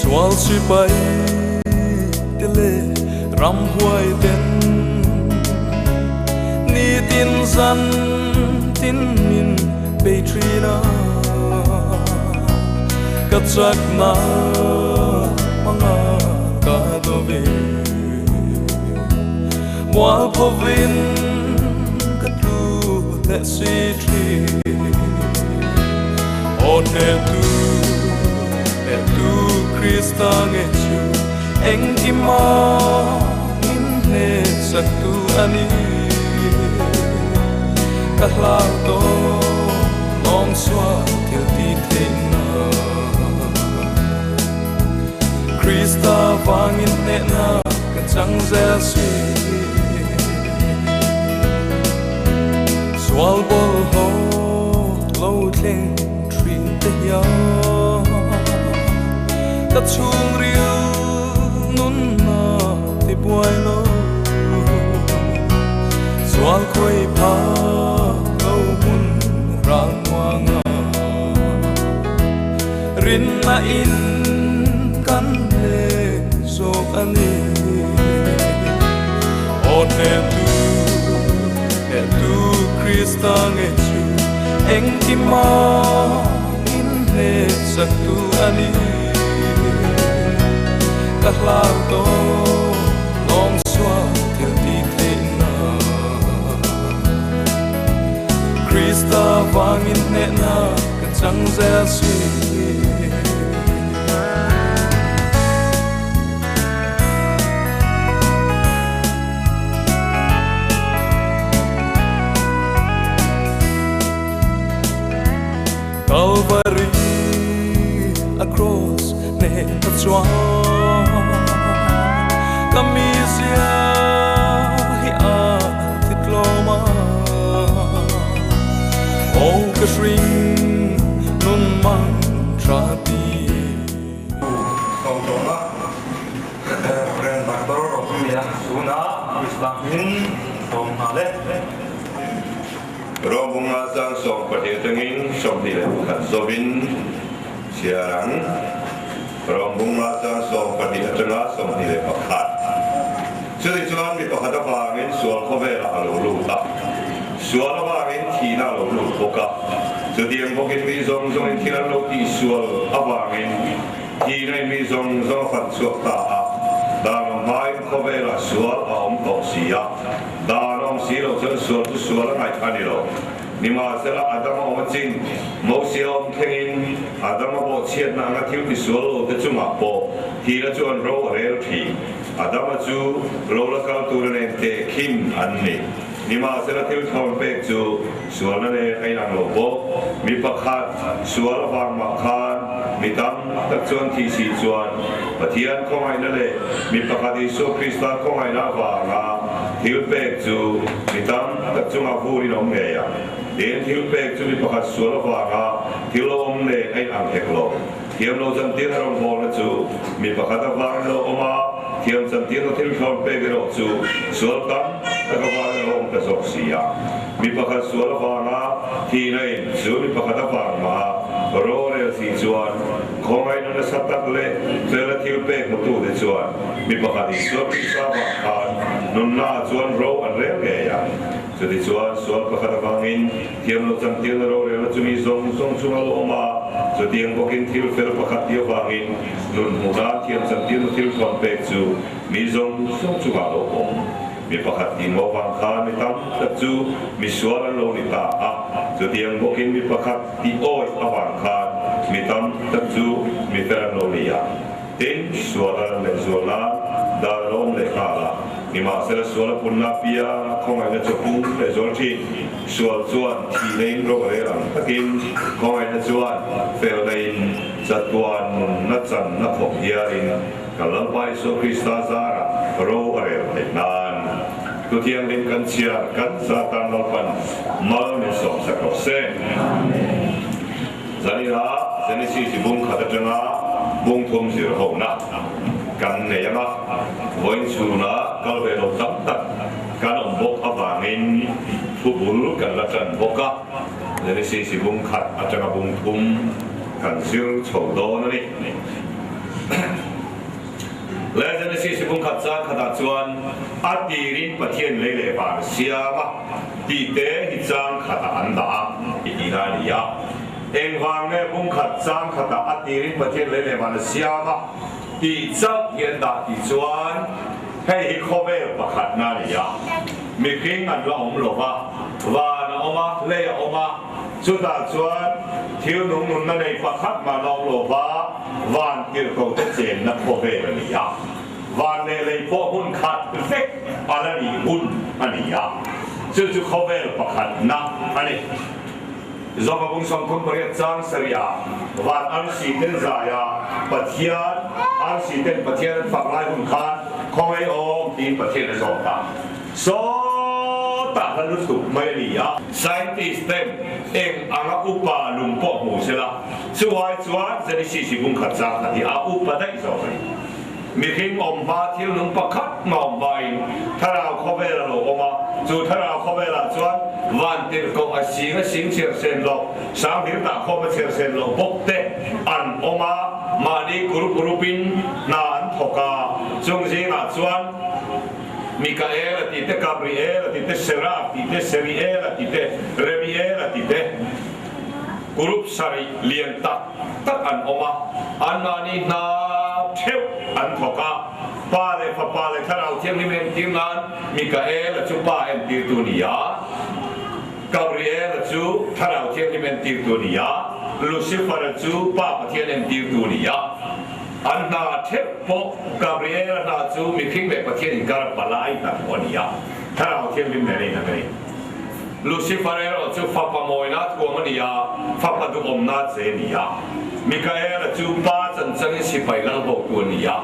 Sual sipai te leh ramhuai ten nitin zan tin min bei thin a, ka chakna hmanga ka do ve. Mualphovin ka tlu leh si thin. Aw hnehtu, hnehtu Krista nge chu engkima min hnehsaktu a ni. Ka hlau tawh lawng sual thil ti theihna. Krista vangin hnehna ka chang zel si. Sual bawlhhlawh lo thleng thin te hian ka chhungril nunna ti buai lo. Sual khawi phak lo hmun ral muanga. Rinna in kan hle zawk a ni. Aw hnehtu, hnehtu Krista nge chu engkima min hnehsaktu a ni. Ka hlau tawh lawng sual thil ti theihna. Krista vangin hnehna ka chang zel si. Calvary a cross nen a chuan ka mizia hi a ti tlawm a. Aw ka hring nun mang tha ti. Sawmdawnga Rev Doctor Rohmia tuna Krista hming sawm nghal e. Rawbunga chang 12 atangin 21 zawin chhiar ang. Rawbunga chang 12 atanga 21. Chutichuan mi pakhat avangin sual khawvelah a lo lut a, sual avangin thihna a lo lut bawk a. Chutiang bawkin mi zawng zawngin thil an lo tihsual avangin thihna in mi zawng zawng a fan chhuak ta a. Dan awm hmain khawvelah sual a awm tawh si a, dan awm si lo chuan sual chu sual a ngaih a ni lo. Nimahsela Adama awm a ching, Mosia awm thlengin Adama bawhchhiatna anga thil tisual lo te chungah pawh thihna chu an ro a rel thin. Adama chu lo la kal tura nen tehkhin an ni. Nimahsela thil thlawn pek chu sualna nen a inang lo bawk. Mi pakhat sual avang mah khan mi tam tak chuan thih si chuan Pathian khawngaihna leh mi pakhat Isua Krista khawngaihna avanga thil pek chu mi tam tak chungah vur in awm ngei ang. Tin, thil pek chu mi pakhat sual avanga thil lo awm nen a inang hek lo. Thiam lo chantir a rawn hawlna chu mi pakhat avangin a lo awm a, thiam chantirna thil thlawn pek erawh chu sual tam tak avangin a lo awm ta zawk si a. Mi pakhat sual avanga thihna in chu mi pakhat avang maha rorel si chuan khawngaihna nasa tak leh felna thil pek hmutute chuan mi pakhat Isua Krista vang khan nunna ah chuan ro an rel ngei ang. Chutichuan sual pakhat avangin thiam lo chantirna rorelna chu mi zawng zawng chung a lo awm a, chutiang bawkin thil fel pakhat ti avangin nun hmuh nan thiam chantirna thil thawn pek chu mi zawng zawng chungah a lo awm. Mi pakhat tih maw vang khan mi tam tak chu mi sual an lo ni ta a, chutiang bawkin mi pakhat tih awih avang khan mi tam tak chu mi fel an lo ni a. Tin, sual a ran leh zual nan dan a awm leh nghal a, nimahsela sual a punna pianga khawngaihna chu pung leh zual thin. Sual chuan thihna in ro a rel ang takin khawngaihna chuan felna in chatuan nunna channa khawp hianin kan Lalpa Isua Krista zarah ro a rel theih nan Thu Thianghlim kan chhiar kan zatan Lalpan mal min sawmsak rawh se. Zanina Genesis i bung khat atanga bung thum zir hona kan nei ang a, vawiin chhuna kal ve lo tam tak kan awm bawk avangin thu bul kan la tan bawk a, Genesis i bung khat atanga bung thum kan zir chho dawn a ni. Leh Genesis bungkhat chang khatah chuan a tirin Pathian lei leh van a siam a tih te hi chang khatah an dah a tih na a ni a. Engvang nge bungkhat chang khatah a tirin Pathian lei leh van a siam a tih chauh hi an dah tih chuan hei hi khawvel pakhatna a ni a. Mihring an la awm lo va, van a awm a, lei a awm a, chutah chuan thil nung nunna nei pakhat mah la awm lo va, van tirhko te chenna khawvel a ni a. Van leh lei pawh hmun khat vek a la nih hun a ni a, chu chu khawvel pakhatna a ni. Zawma bung 38 chang sarihah van arsi ten zaia Pathian arsi ten Pathian an fak lai hun khan khawngaih awm tiin Pathian a zawt a. Sawtah hla lutuk mai a ni a. Scientist ten eng anga upa lung pawh hmu sela, chuai chuan Genesis hi bung khat chang khat hi a upa daih zawk a ni. Mihring awm hma thil nung pakhat hma awm hmain thlarau khawvel a lo awm a, chu thlarau khawvelah chuan van tirhkoh a sing a sing chhiar sen loh, sanghlir tah khawm a chhiar sen loh bawk te an awm a, mahni kurup kurupin hna an thawk a, chung zingah chuan Mikael a tih te, Gabriel a tih te, Seraf tih te, Seriel a tih te, Remiel a tih te, kurup sarih lian tak tak an awm a, anmahni hna theuh an thawk a, Pa leh Fapa leh Thlarau Thianghlim entir nan Mikaela chu Pa entirtu a ni a, Gabriela chu Thlarau Thianghlim entirtu a ni a, Lucifer-a chu Pa Pathian entirtu a ni a. An hna theuh pawh Gabriela hna chu mihring leh Pathian inkar palai hna thawh a ni a, Thlarau Thianghlim nen a inang a ni. Lucifer erawh chu fapa mawina thuam a ni a, fapa duhawmna che a ni a. Mikaela chu pa chanchangin sipai lal hotu a ni a.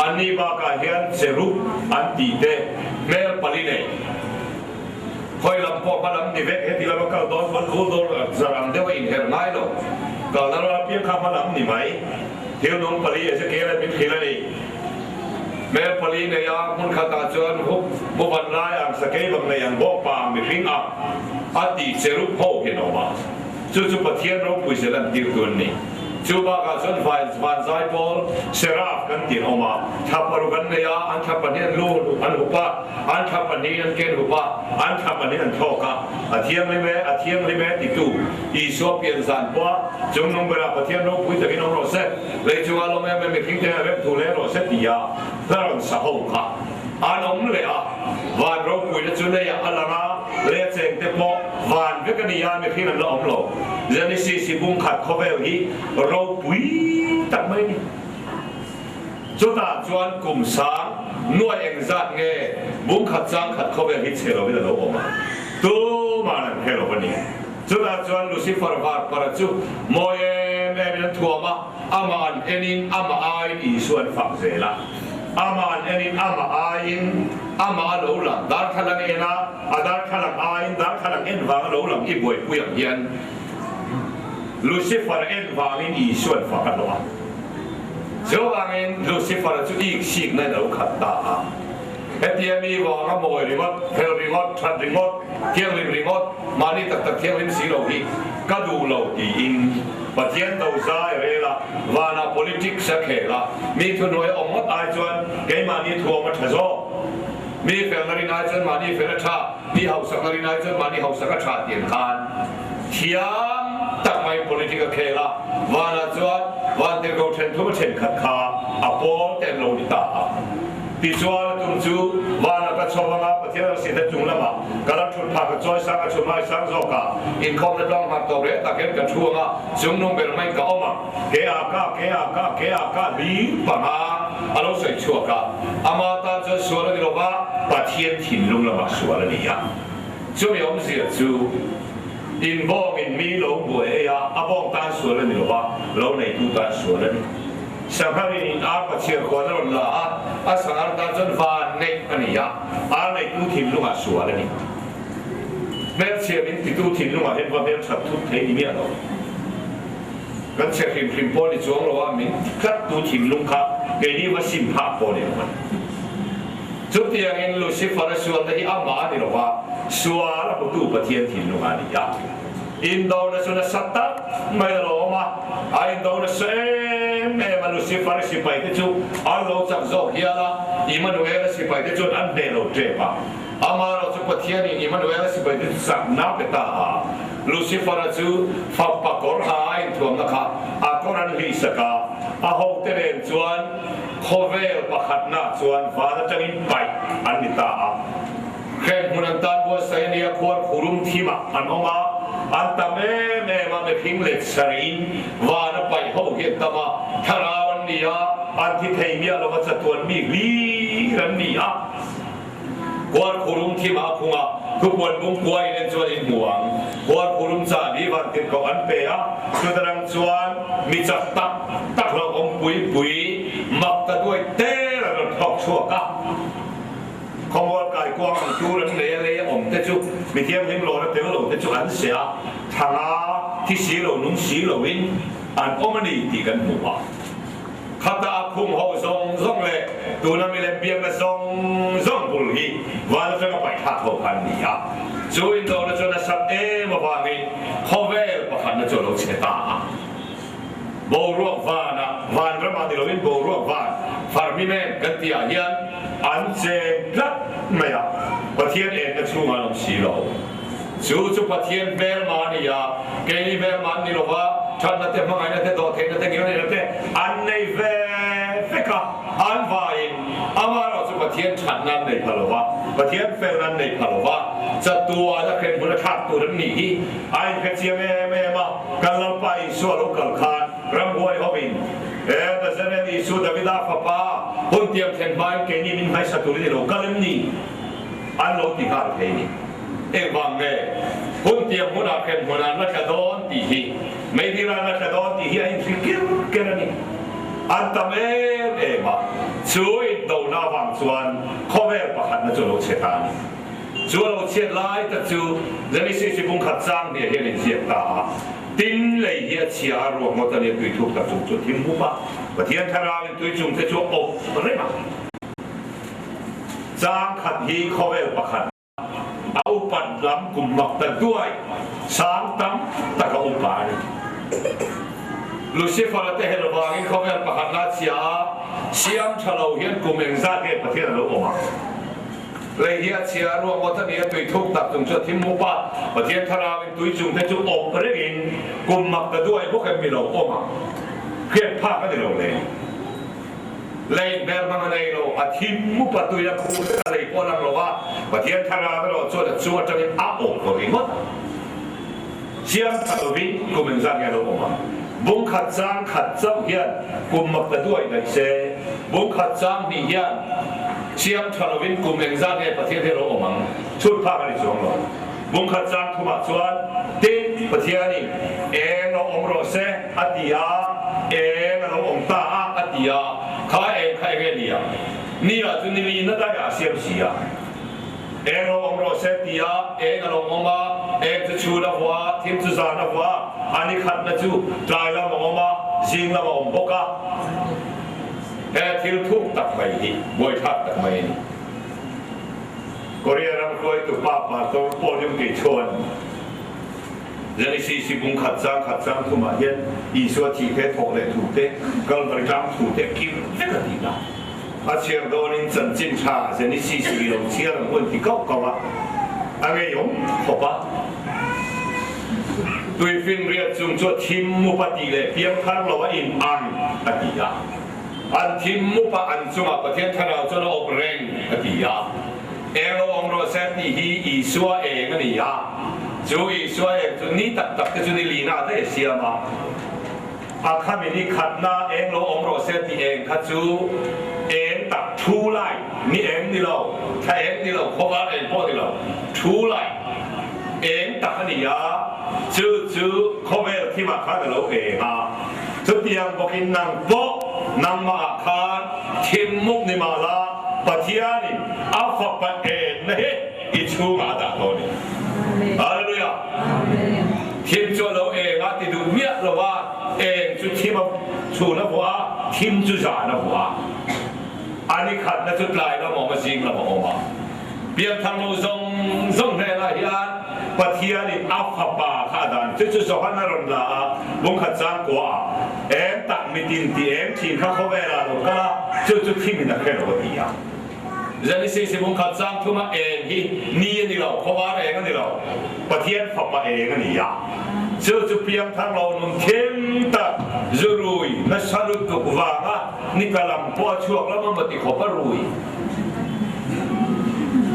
Anni bakah hian cherub an tih te hmel pali nei. Khawi lam pawh hma lam ni vek, heti lama kal dawn chuan vul dawn zar ang deuh a inherh ngai lo. Kalna ram apiang kha hma lam ni mai. Thil nung pali Ezekiel-a min hrilh a ni. Hmel pali nei a, hmun khatah chuan hup muvan lai ang, sakei bang nei ang, bawkpa ang, mihring ang a tih cherub ho hi an awm a. Chu chu Pathian ropui zel an tirtu an ni. Chu bakah chuan vai vanzai pawl, seraph kan tih an awm a. Thla paruk an nei a, an thla pahnih an lu an hup a, an thla pahnih an ken hup a, an thla pahnih an thlawk a. A thianghlim e, a thianghlim e titu Isua pian zan pawh chung nung berah Pathian ropui takin awm rawh se, lei chungah lawm em em mihring te hian rem thu leng rawh se tia hla rawn sa ho kha an awm leh a. Van ropuina chu leiah a lang a, lei a cheng te pawh van vek a ni a, mihring an la awm lo. Genesis hi bung khat khawvel hi ropui tak mai a ni. Chutah chuan kum sang nuai engzat nge bung khat chang khat khawvel hi chhe lovin a lo awm a, tuman an hre lo a ni. Chutah chuan Lucifer var para chu mawi em em in an thuam a, amah an enin amah aiin Isua an fak zel a. Amah an enin amah aiin amah a lo lang, darthlalang en a, a darthlalang aiin darthlalang en vang a lo lang i buaipui ang hian Lucifer en vangin Isua an fak a hlawh a. Chuvangin Lucifer-a chu iksikna in a lo khat ta a. Hetia mi vanga mawi ringawt, fel ringawt, that ringawt, thianghlim ringawt, mahni tak tak thianghlim si lo hi ka duh lo tiin Pathian do zai a rel a, vanah politics a khel a, mi thuhnuai a awm ngawt ai chuan keimahni thuam a tha zawk. Mi felna rin ai chuan mahni fel a tha, mi hausakna rin ai chuan mahni hausak a tha tih an khan thiam tak mai politic a khel a, vanah chuan vantirhko thenthum a thenkhat kha a pawl te an lo ni ta a. Tichuan a tum chu vanah ka chho vang a, Pathian ang site chung lamah ka la thut phah ka chawi sang a chhun mai sang zawk a, inkhawmna tlang hmar tawp reh tak hian ka thu ang a, chung nung ber maiin ka awm ang. Ke ah ka, ke ah ka, ke ah ka hlim panga a lo sawi chhuak a, ama tan chuan sual a ni lo va, Pathian thinlung lamah sual a ni a. Chumi awmzia chu in bawngin mi lo buai ei a, a bawng tan sual a ni lo va, lo neitu tan sual a ni. Sangharin in ar pachhiar khuan a rawn la a, a sanghar tan chuan van neih a ni a, ar neitu thinlungah sual a ni. Hmelchhia min titu thinlungah hian va hmelthat thut thei ni miah lo. Kan chhe hrim hrim pawh ni chuang lo a, min ti tlattu thinlung kha keini va sim phak pawh ni lo a ni. Chutiangin Lucifer-a sualte hi amah a ni lo va, sual a hmutu Pathian thinlungah a ni a. Indona chu nasa tak mai a lo awm a, a indo nasa em em a, Lucifer-a sipaite chu an lo chak zawk hial a, Immanuel-a sipaite chuan an hneh lo tep a. Amaherawh chu Pathianin Immanuel-a sipaite chu chakna pe ta a, Lucifer-a chu fapa kawr ha a inthuamna kha a kawr an hlihsak a, a hote nen chuan khawvel pakhatnaah chuan van atangin paih an ni ta a. Heng hmun an tan buatsaih a nia, khuar khurum thimah an awm a, an tam em em a, mihring let sarih van a paih ho hi an tam a, thlarau an ni a, an thi thei miah lova chatuan mi hlir an ni a. Khuar khurum thimah a phung a, thupuan bung kua in en chuan in hmu ang. Khuar khurum chahbi vantirhkoh an pe a, chutarang chuan mi chak tak tak hlauhawm pui pui mak ta duai tel an rawn thawk chhuak a. Khawmual kaikuang ang tur an nei a lei a awm te chu mi thianghlim lawr a tel lo te chu an seh a, thanga thi si lo nung si lo in an awm a ni tih kan hmu a. Khata a khum ho zawng zawng leh tuna milem biakna zawng zawng bul hi van atanga paihthlak ho kha an ni a. Chu indona chuan a sat em avangin khawvel pakhatna chu a lo chhe ta a. Boruak vanah, vanramah ni loin boruak van, firmament kan tih ah hian an cheng tlat mai a, Pathian enna chhungah an awm si lo. Chu chu Pathian hmelma a ni a, keini hmelma an ni lo va, thatna te, hmangaihna te, dawhtheihna te, ngilneihna te an nei ve vek a, an vaiin amaherawh chu Pathian thatna an nei pha lo va, Pathian felna an nei pha lo va, chatuan a hren hmun a thlak tur an nih hi a inhrechiang em em a. Kan Lalpa Isua lo kal khan ramhuai hovin, He Nazareth Isu Davida fapa, hun tiam thlen hmain keini min hmaisa turin i lo kal em ni? An lo ti nghal thei ni. Engvang nge hun tiam hunah hrem hmun an la tla dawn tih hi, meidil an la tla dawn tih hi a inhri ker ker a ni. An tam em em a, chu indona avang chuan khawvel pakhatna chu a lo chhe ta a ni. Chu a lo chhiat lai tak chu Genesis hi bungkhat chang hniah hian inziak ta a, tin lei hi a chhia a ruak ngawt a nia tui thuk tak chung chu a thim mup a, Pathian thlarauin tui chung te chu a awp reng a. Chang khat hi khawvel pakhat a upat lam kum mak ta duai sang tam tak a upa a ni. Lucifer-a te hel vangin khawvel pakhat la chhia a, siam tha lo hian kum engzat nge Pathian a lo awm ang? Lei hi a chhia a ruak ngawt a ni a, tui thuk tak chung chu a thim mup a, Pathian thlarauin tui chung te chu awp rengin kum mak ta duai bawk em mi lo awm ang. Hriat phak a ni lo le. Lei hmel hmang a nei lo, a thim mup a, tui a khuh vek a, lei pawh a lang lo a, Pathian thlarau erawh chuan a chung atangin a awp ringawt a. Siam tha lovin kum engzat nge a lo awm ang? Bung khat chang khat chauh hian kum mak ta duai daih se, bung khat chang hnih hian siam tha lovin kum engzat nge Pathian hi a lo awm ang? Chhut phak a ni chuang lo. Bung khat chang thumah chuan, Tin, Pathianin eng lo awm rawh se a ti a, eng a lo awm ta a a ti a, kha eng kha eng nge ni ang? Ni ah chu ni li na daihah a siam si a. Eng lo awm rawh se ti a, eng a lo awm a, eng chu chhun a vua a, thim chu zan a vua a, a ni khatna chu tlai lam a awm a, zing lam a awm bawk a. He thil thuk tak mai hi buaithlak tak mai a ni. Korea ram hruaitu pa Pastor Paul Yong Kei chuan Genesis hi bung khat chang khat chang thumah hian Isua thih te, thawh leh thu te, Kalvari tlang thu te kim vek a ti ta. A chhiar dawnin chanchin tha Genesis i lo chhiar ang hun ti kauh kauh a, a ngeiawm khawp a. Tuifinriat chung chu a thim mup a tih leh piangthar lo a in ang a ti a. An thim mup a an chungah Pathian thlarau chuan a awp reng a ti a. Eng lo awm rawh se tih hi Isua eng a ni a. Chu Isua eng chu ni tak tak te chu ni lina daih a siam a. A khami ni khatna eng lo awm rawh se tih eng kha chu eng tak thu lai ni eng ni lo, thla eng ni lo, khawvar eng pawh ni lo, thu lai eng tak a ni a, chu chu khawvel thimah khan a lo eng a. Chutiang bawkin nang pawh nangmahah khan thim mup ni mah la, Pathianin a fapa enna hi i chhungah a dah tawh a ni. Hallelujah! Thim chu a lo eng a ti duh miah lo a, eng chu thim a chhun a vuah a, thim chu zan a vuah a. A ni khatna chu tlai lam a awm a, zing lam a awm a. Pianthar lo zawng zawng hnenah hian Pathianin a fapa kha a dan. Chu chu Johana rawn la a, bungkhat chang kuaah, Eng tak mitin ti eng thin kha khawvelah lo kal a, chu chu thimin a hre lo a ti a. Genesis hi bungkhat chang thuma eng hi ni a ni lo, khawvar eng a ni lo, Pathian Fapa eng a ni a. Chu chu piangthar lo nun thim tak, zu rui nasa lutuk vanga nika lam pawh a chhuak lam a maw ti khawp a rui.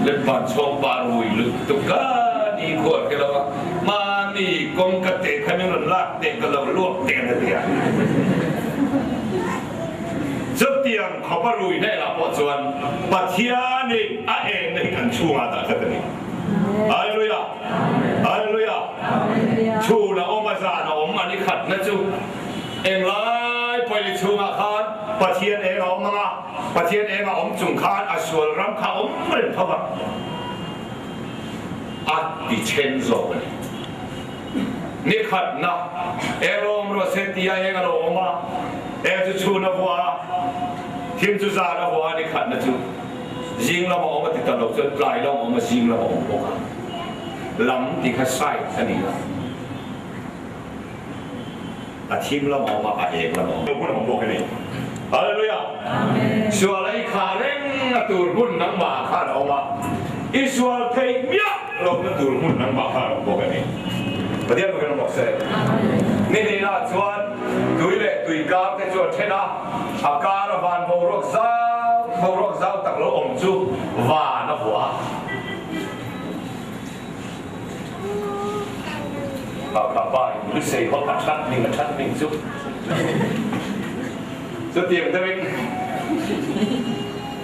Lempan chhawng pa rui lutuk a ni khuar khe lo a, mahni kawngka te kha min rawn lak teh ka lo luak teh na tia. Chutiang khawp a rui hnenah pawh chuan Pathianin a enna hi kan chhungah dah tlat a ni. Hallelujah! Hallelujah! Chhun a awm a, zan a awm a ni khatna chu englai pawih chhungah khan Pathian eng a awm ang a, Pathian eng a awm chung khan a sual ram kha a awm reng tho a, a ti then zawk a ni. Ni khatna eng lo awm rawh se tia eng a lo awm a, eng chu chhun a vuah a, thim chu zan a vuah a, ni khatna chu zing lam a awm a ti ta lo chuan tlai lam a awm a, zing lam a awm bawk a, lam ti kha side a ni a, a thim lam a awm a, a eng lam a awm. Hun a awm bawk a ni. Hallelujah! Sual a i khah reng a tur hun nangmah khan a awm a, i sual theih miah lohna tur hmun nangmah khan a awm bawk a ni. Pathian Pathian awm bawk se. Ni hnihna chuan tui leh tui kar te chu a then a, a kar a van boruak zau boruak zau tak lo awm chu van a vuah a. Kha pa in lusei hawt a that ning a that ning chu chutiang deuhin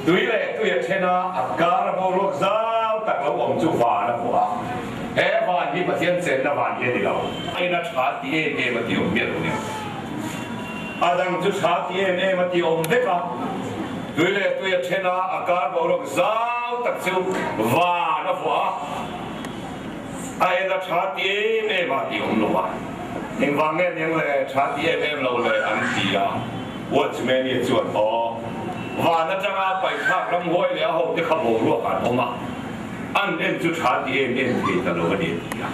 tui leh tui a then a, a kar a boruak zau tak lo awm chu van a hmu a, he van hi Pathian chenna van hi a ni lo. A in a tha ti em em a ti awm miah lo nia. A dang chu tha ti em em a ti awm vek a, tui leh tui a then a, a kar boruak zau tak chu van a vuah a. A en a tha ti em em a ti awm lo a, engvang nge niang le tha ti em em lo le an ti a, Watchman-i chuan aw, van atanga paithlak ramhuai leh a hote kha boruak an awm a, an en chu tha ti em em thei ta lo a ni a ti a.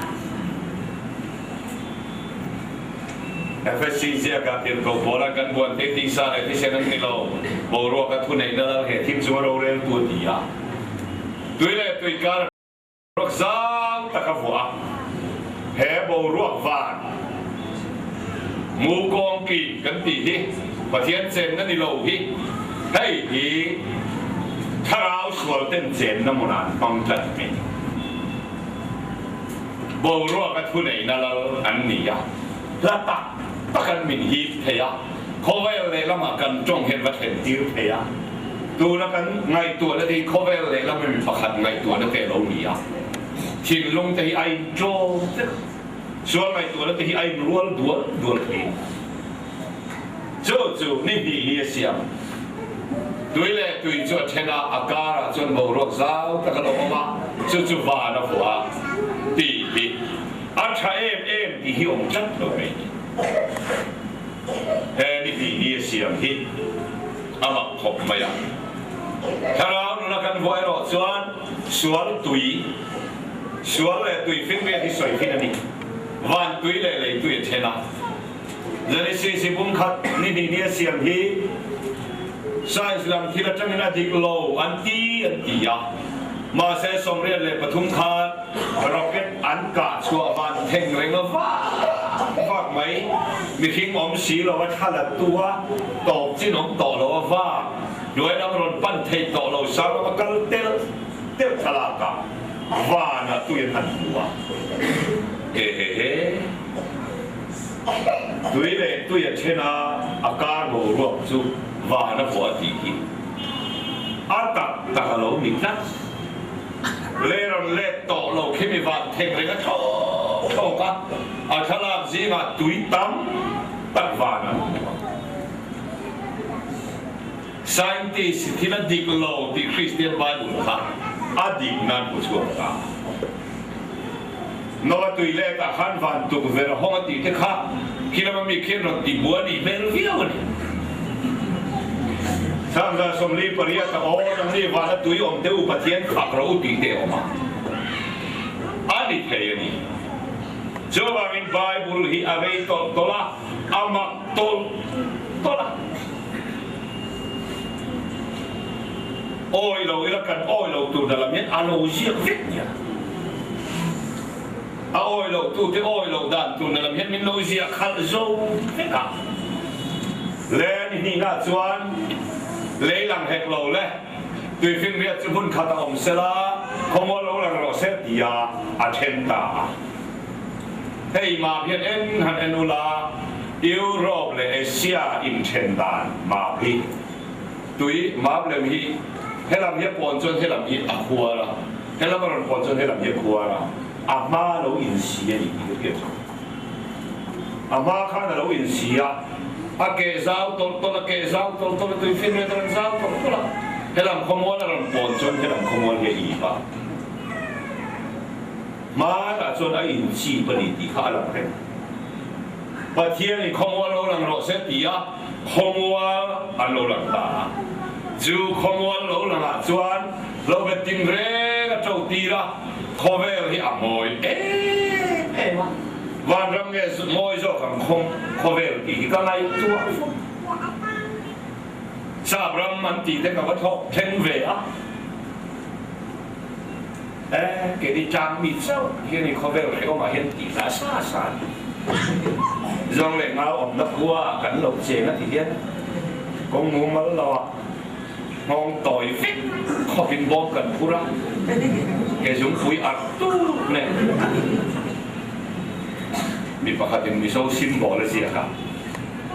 FSC ziakah tirhkoh pawla kan buan te tisa leh thisen an ni lo, boruaka thuneihna lal he thim chunga roreltu a ti a, tui leh tui kar Ruak zau tak a vuah a, he boruak van mu kawngki kan tih hi Pathian chenna ni lo hi, hei hi thlarau sual ten chenna hmunah an hmang tlat mai. Boruak a thuneihna lal an ni a, hla tak tak an min hip thei a, khawvel lehlamah kan tawng hian va thlen tir thei a. Tuna kan ngaihtuahna te hi khawvel lehlam mi pakhat ngaihtuahna te a lo ni a, thinlung te hi a intlawm vek a, sual ngaihtuahna te hi a inrual dual dual thei. Chu chu ni hnih ni a siam. Tui leh tui chu a then a, a karah chuan boruak zau tak a lo awm a, chu chu van a vuah a tih hi a tha em em tih hi awm tlat lo mai ni. He ni hnih ni a siam hi a mak khawp mai a. Thlarau nuna kan vuah erawh chuan sual tui, sual leh tui finriat hi sawi thin a ni. Van tui leh lei tui a then a. Genesis hi bum khat ni hnih ni a siam hi science lam thil atangin a dik lo an ti an ti a. Mahse 83 khan Rocket an kah chhuah van theng reng a vak vak mai. Mihring awm si lo a thla la tu a, tawp chin awm tawh lo a vak. Hnuai lam rawn pan thei tawh lo sang lam a kal telh telh thlalak ah van ah tui an han hmu a. Hehehe. Tui leh tui a then a, a kar boruak chu van a vuah tih hi a tak tak a lo ni tlat. Le rawn let tawh lo khi mi van theng reng a thlawk thlawk a, a thlalak zingah tui tam tak van an hmu a. Scientist thil a dik lo tih Kristian Bible kha a dik nan hmu chhuak ta. Noah tui let ah khan van tukverh a hawng a tih te kha khi lama mi khian rawn ti bua nih hmel viau a ni. Thangzar 48 a aw nangni vana tui awm te u Pathian fak ro tih te a awm a, a ni thei a ni. Chuvangin Bible hi a rei tawlh tawlh a, a mak tawlh tawlh a. Awi lo ila kan awi lo tur na lam hian a lo ziak vek nia. A awi loh tute awi loh dan tur na lam hian min lo ziah khalh zo vek a. Le ni hnihna chuan lei lang hek lo le, tuifinriat chu hmun khat a awm sela, khawmual lo lang rawh se tia a then ta a. Hei map hian en han en ula, Europe leh Asia inthen dan map hi tui map lem hi helam hi a pawn chuan helam hi a khuar a. Helam a rawn pawn chuan helam hi a khuar a, a hma a lo insi a ni tih ka hriat chu. A hma khan a lo insi a, a ke zau tawlh tawlh, a ke zau tawlh tawlh, a tui fin riat a rawn zau tawlh tawlh a. Helam khawmual a rawn pawn chuan helam khawmual hi a ip a. Hmanah chuan a inchip a ni tih kha a lang reng. Pathianin khawmual lo lang rawh se ti a, khawmual an lo lang ta a. Chu khawmual lo langah chuan lo bet tin reng a to tir a, khawvel hi a mawi em em a. Vanram nge mawi zawk ang khawvel tih hi ka ngaihtuah fo. Sap ram an tih te ka va thawk thleng ve a. E, keini tlang mi chauh hian i khawvel hrehawmah hian tih hla sa sa a ni. Zawng leh ngau awmna khua kan lo cheng a ti hian kawng mumal lo ah nghawng tawi vek khawpin bawm kan phur a, ke zungpui arh tur nen mi pakhatin Mizo symbol a ziak a,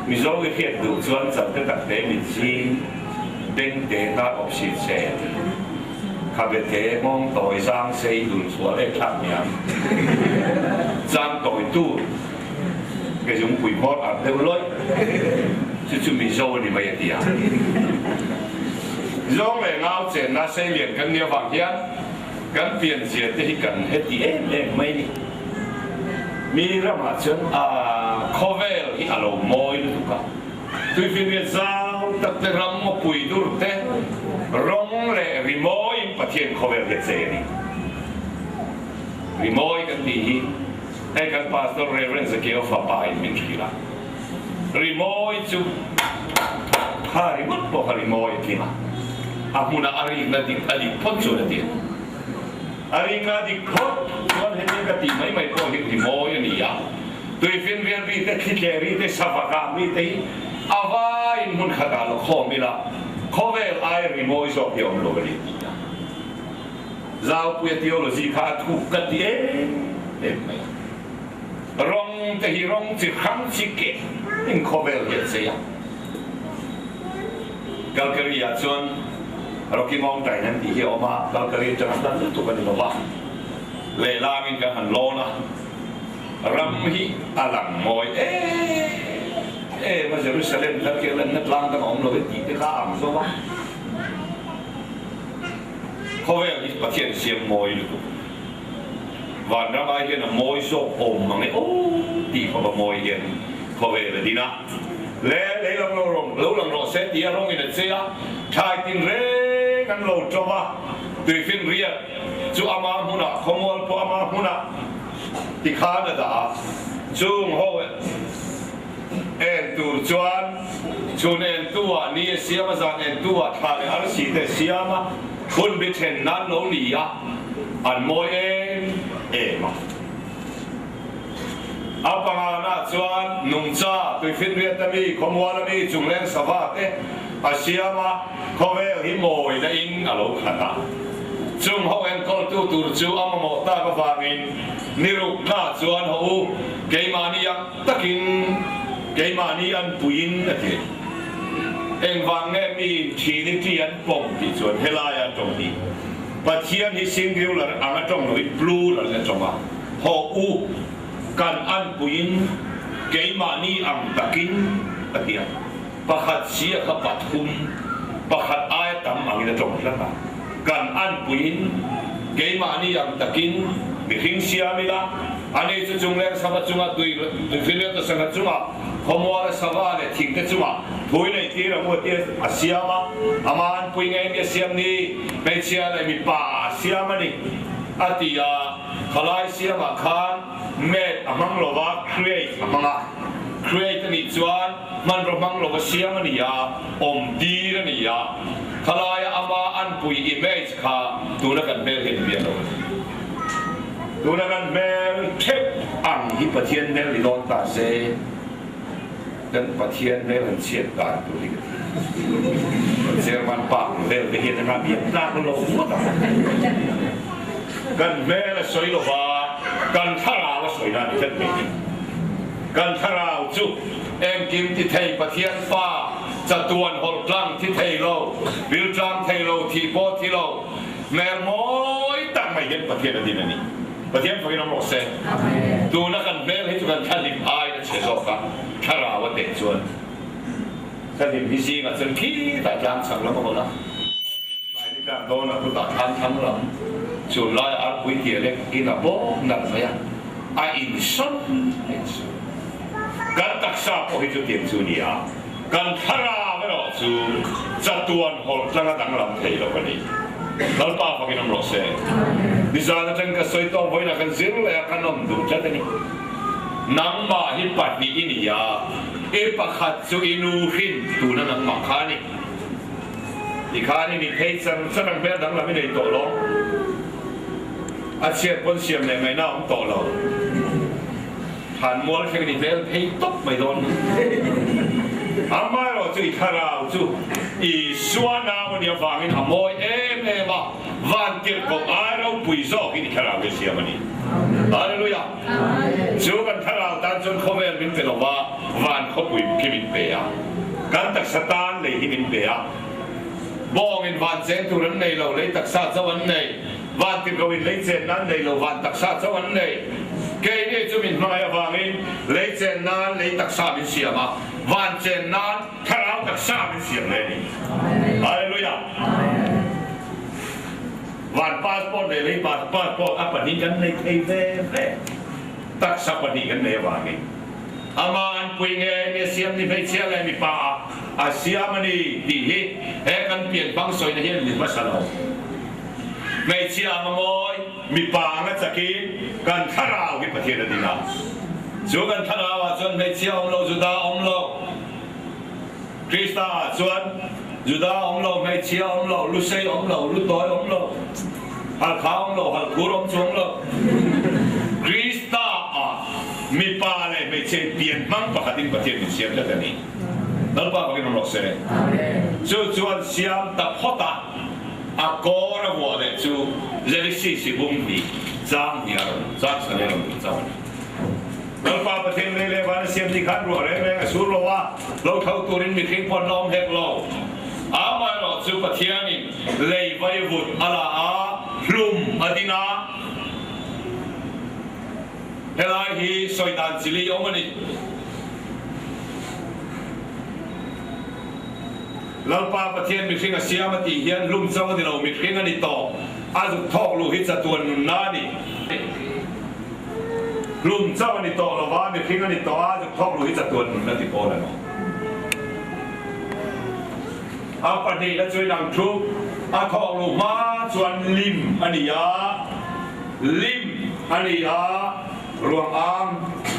Mizo i hriat duh chuan chante takte mit zing bengte hnar awp si che a ti. Khabete nghawng tawi zang sei dun chhuah leh thlak hniam zang tawi tur ke zungpui hmawr arh deuh lawih chu chu Mizo a ni mai a ti a. Zawng leh ngau chenna sei lian kan nih avang hian kan pianzia te hi kan heti em em mai ni. Mi ramah chuan a khawvel hi a lo mawi lutuk a. Tuifinriat zau tak te ram a pui dur te rawng leh rimawiin Pathian khawvel hi a chei a ni. Rimawi kan tih hi hei kan Pastor Rev. Zakeo fapa in min hrilh a. Rimawi chu kha ringawt pawh kha rimawi a tling a, a hmuna a rikna dik a dik phawt chuan a ti a. A rikna dik phawt chuan hetiang ka tih mai mai pawh hi rimawi a ni a. Tuifinriat ri te, thlitle ri te, sava kah ri te hi a vaiin hmun khatah lo khawm ila, khawvel ai rimawi zawk hi a awm lo a ni tih a. Zaupuia theology kha a thuk ka ti em em mai a. Rawng te hi rawng chi hrang chi keh in khawvel hi a chei a. Calgary ah chuan Rocky Mountain an tih hi a awm a, Calgary atanga hla lutuk a ni lo va, lehlangin kan han lawn a. Ram hi a lang mawi em em a, Jerusalem thar khi a lanna tlang dang a awm lo e tih te kha a ang zawk a. Khawvel hi Pathian siam mawi lutuk. Vanram ai hian a mawi zawk awm mang e aw tih khawp a mawi hian khawvel a din a. Le lei lang lo rawng lo lang rawh se tih a rawngin a che a, thlai tin reng an lo tawm a, tuifinriat chu ama hmunah khawmual pawh ama hmunah Tikhan a dah a, chung ho en tur chuan chhun en tu ah ni a siam a, zan en tu ah thla leh arsi te a siam a, hun bi then nan lo ni a, an mawi em em a. A pangana chuan nungcha, tuifinriat a mi, khawmual a mi, chungleng sava te a siam a, khawvel hi mawina in a lo khat a. Chung ho enkawltu tur chu a mamawh tak avangin ni rukna chuan haw u, keimahni ang takin keimahni an puiin a ti. Engvang nge miin Trinity an pawm tih chuan helaia tawng hi Pathian hi singular anga tawng loin plural a tawng a, haw u, kan an puiin keimahni ang takin a ti a. Pakhat sia kha pathum, pakhat aia tam angin a tawng tlat a. Kan anpuiin keimahni ang takin mihring siam ila, ani chu chungleng sava chunga tui tuifinriat a sangha chunga khawmuala sava leh thingte chunga thui nei tir ang u a ti a siam a, ama anpui ngei mi a siam ni, hmeichhia leh mipa a siam a ni a ti a, khalai siamah khan. Made a hmang lo va, create a hmang a. Create a nih chuan hmanraw hmang lova siam a ni a, awm tir a ni a. Khalaia ama anpui image kha tuna kan hmel hian biak lo a ni. Tuna kan hmel theuh ang hi Pathian hmel ni dawn ta se, kan Pathian hmel han chhiat dan tur hi ka ti. Chairman pa ang vel te hian a biak tlak lo ngawt ang. Kan hmel a sawi lova, kan thlarau a sawi na ni tlat mai ni. Kan thlarau chu engkim ti thei Pathian fa chatuan hawlh tlang thi thei lo, bil tlang thei lo, thih pawh thi lo, hmel mawi tak mai hian Pathian a din a ni. Pathian fakin awm rawh se. Tuna kan hmel hi chu kan thlahlim aiin a chhe zawk a, thlarau a teh chuan thlahlim hi zingah chuan khitah tlang chhak lam a hawn a, tlai ni tlak dawnah chutah thlang thlang lam chun laia arpui tia lek in a bawk nalh mai a, a insawn a insawn. Kan taksa pawh hi chutiang chu a ni a, kan thlarau erawh chu chatuan hawlh tlanga danglam thei lo a ni. Lalpa fakin awm rawh se. Nizan atang ka sawi tawk vawiinah kan zir leh a, kan awm duh tlat a ni. Nangmah hi pahnih i ni a, i pakhat chu i nu hrin tuna nangmah kha a ni. Tikhan i ni phei char char ang hmel danglam i nei tawh lo. A chhiat pawn siam leh ngaihna a awm tawh lo. Thlanmual thleng ni hmel phei tawp mai dawn. Amaherawh chu i thlarau chu Isua nau a nih avangin a mawi em em a, vantirhkoh ai ropui zawkin i thlarau hi a siam a ni. Hallelujah! Chu kan thlarau tan chuan khawvel min pe lova, van khawpui khi min pe a, kan taksa tan lei hi min pe a. Bawngin van cheng tur an nei lo, lei taksa chauh an nei. Vantirhkohin lei chen nan nei lo, van taksa chauh an nei. Keini chu min hmangaih avangin lei chen nan lei taksa min siam a, van chen nan thlarau taksa min siam leh a ni. Hallelujah! Van passport leh lei passport a pahnih kan nei thei ve ve. Taksa pahnih kan nei avangin. Ama an pui nge nge siam ni hmeichhia leh mipa ah a siam a ni tih hi he kan pianhmang sawina hian min hmasa lo. Hmeichhia ang a mawi, mipa ang a chakin kan thlarau hi Pathian a din a. Chu kan thlarau ah chuan hmeichhia awm lo, Juda awm lo, Krista ah chuan Juda awm lo, hmeichhia awm lo, lusei awm lo, lutawi awm lo, halkha awm lo, halkhur awm chuang lo. Krista ah mipa leh hmeichhia in pian hmang pakhatin Pathian min siam tlat a ni. Lalpa fakin awm rawh se. Chu chuan siam ta phawt a. A kawr a vuah leh chu Genesis i bung hnih chang hnih a rawn chang chhan a rawn duh chauh a ni. Lalpa Pathian lei leh van a siam tih khan ruah reng reng a sur lo a, lo tho turin mihring pawh an la awm hek lo. Amaherawh chu Pathianin lei vaivut a la a, hlum a din a. Helai hi sawi dan chi li awm a ni. Lalpa Pathian mihring a siam a tih hian hlum chauh a ni lo, mihring a ni tawh. A zuk thawk luh hi chatuan nunna a ni. Hlum chauh a ni tawh lo va, mihring a ni tawh a, a zuk thawk luh hi chatuan nunna ti pawl a ni. A pahnihna chu inang thu, a thawk luh hma chuan lim a ni a, lim a ni a, ruang am,